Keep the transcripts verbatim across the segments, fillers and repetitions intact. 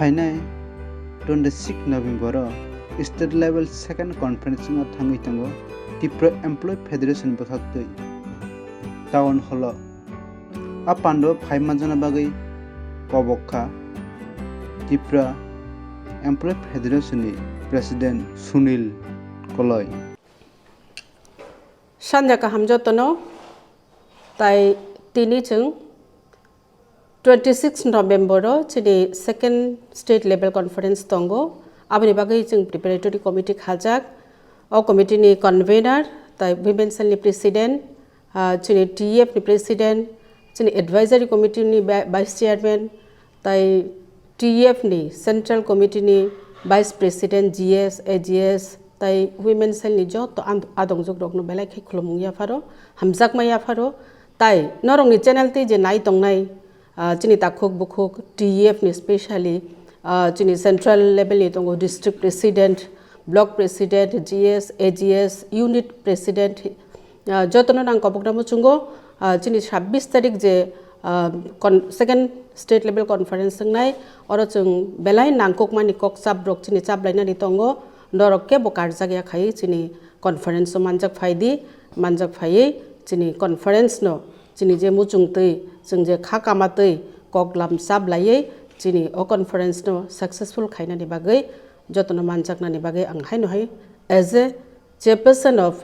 Phainai twenty six November o state level second conference wngna thangwi tongo Tripura Employee Federation bwkhaktwi town hall o. A pandao phai manjakna bagwi kobok kha Tripura Employee Federation ni President Sunil Koloi. Sanja kaham jotono, tai tini chwng twenty six November o chini second state level conference tongo. Aboni bagwi chwng preparatory committee khajak. O committee ni convener, tai women cell ni president, ah, chini T E F ni president, chini advisory committee ni vi-, vice chairman, tai T E F ni central committee ni vice president, G S, A G S, tai women cell ni joto and-, adongjwk rokno belai khe khulumung yapharo, hamjakma yapharo, tai norokni channel twi je nai tongnai, ah, chini takhuk bukhuk T E F ni specially, ah, chini central level ni tongo district president, block president, G S, A G S, unit president, ah, jotono nang kobokna muchungo, ah, chini sabbish tarik je, ah, con-, second state level conference wngnai, oro chwng belai nangkukmani kok chap rok chini chap lainani tongo, norok kebo karjak ya khai chini conference o manjak phai di, manjak phaiwi chini conference no chini je muchung twi, chwng je kha kama twi kok lam chap laiwi chini o conference no successful khainani bagwi jotono manjaknani bagwi ang haino hai as a chairperson of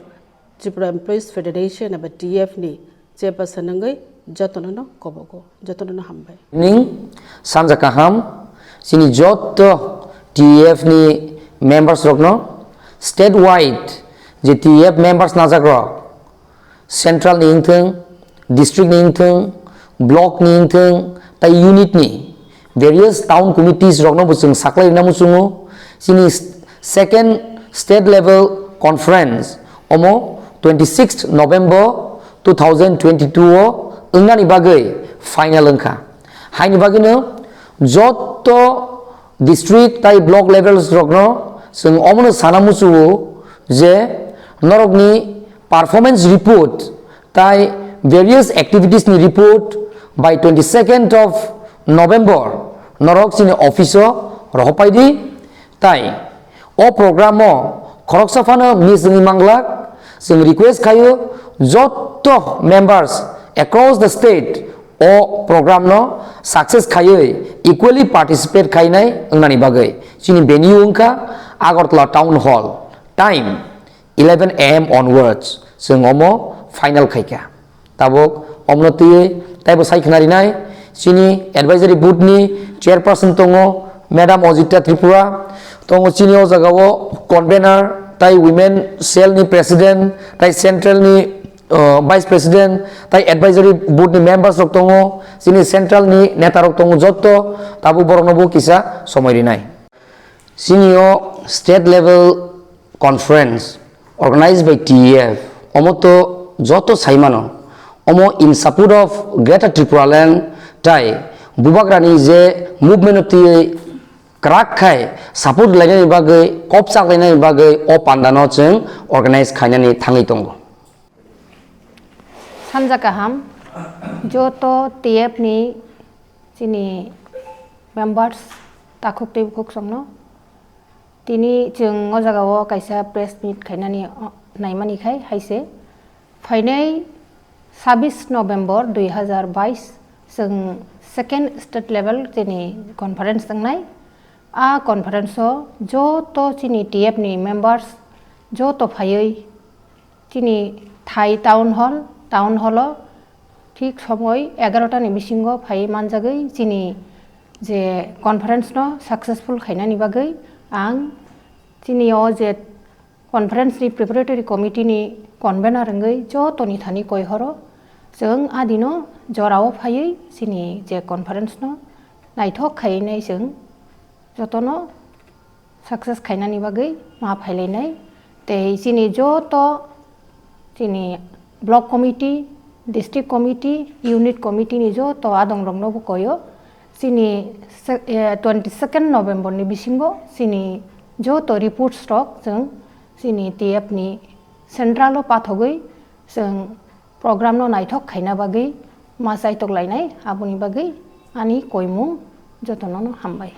Tripura Employees Federation eba T F ni chairperson wngwi jotono no kobogo, jotono no hambai. Ning sanja kaham, chini joto T F ni members rokno, statewide je T F members najak rok, central ni wngthung, district ni wngthung, block ni wngthung, tai unit ni various town committees rokno bo chwng saklai rwna muchungo. Chini s-, second state level conference omo twenty sixth November two thousand twenty-two o wngnani bagwi final wngkha. Haini bagwino joto district tai block levels rokno chwng omono sana muchungo je norokni performance report tai various activities ni report by twenty-second of November norok chini office o rohopai di. Tai o program o khoroksa phano miss wngwi manglak, chwng request khaio joto members across the state o program no success khaiwi equally participate khainai wngnani bagwi. Chini venue wngkha Agartala Town Hall. Time eleven A M onwards chwng omo final khaikha. Tabuk omno twiwi taibo sai khna rinai chini advisory board ni chairperson tongo Madam Ojita Tripura, tongo chini o jaga o convener tai women cell ni president tai central ni, uh, vice president tai advisory board ni members rok tongo, chini central ni neta rok tongo, jotto tabuk borok no bo kisa somoi rinai. Chini o state level conference organized by T E F, omo to joto saimano, omo in support of Greater Tripura Land tai bubagrani je movement o twi kwrak khai support lainani bagwi, kop chak lainani bagwi o pandano chwng organize khainani thangwi tongo. Sanja kaham, joto T F ni chini members takhuk tei bukhuk songno. Tini chwng o jaga o kaisa press meet khainani, o, naimani khai hai se. Phainai sabbish November dui hazar bais chwng second state level chini conference wngnai. A conference o joto chini T F ni members joto phaiwi chini thai town hall, town hall o thik somoi egarota ni bisingo phai manjagwi chini je conference no successful khainani bagwi ang chini o je conference ni preparatory committee ni convener wngwi joto ni thani koi horo chwng a dino jorao phaiwi chini je conference no naithok khaiwi nai chwng jotono success khainani bagwi ma phailainai. Tei chini joto chini block committee, district committee, unit committee ni joto adong rokno bo koyo. Chini se-, eh, twenty second November ni bisingo chini joto reports rok chwng chini T F ni central o pathogwi chwng program no naithok khaina bagwi ma chaitok lainai, aboni bagwi ani koimung jotono no hambai.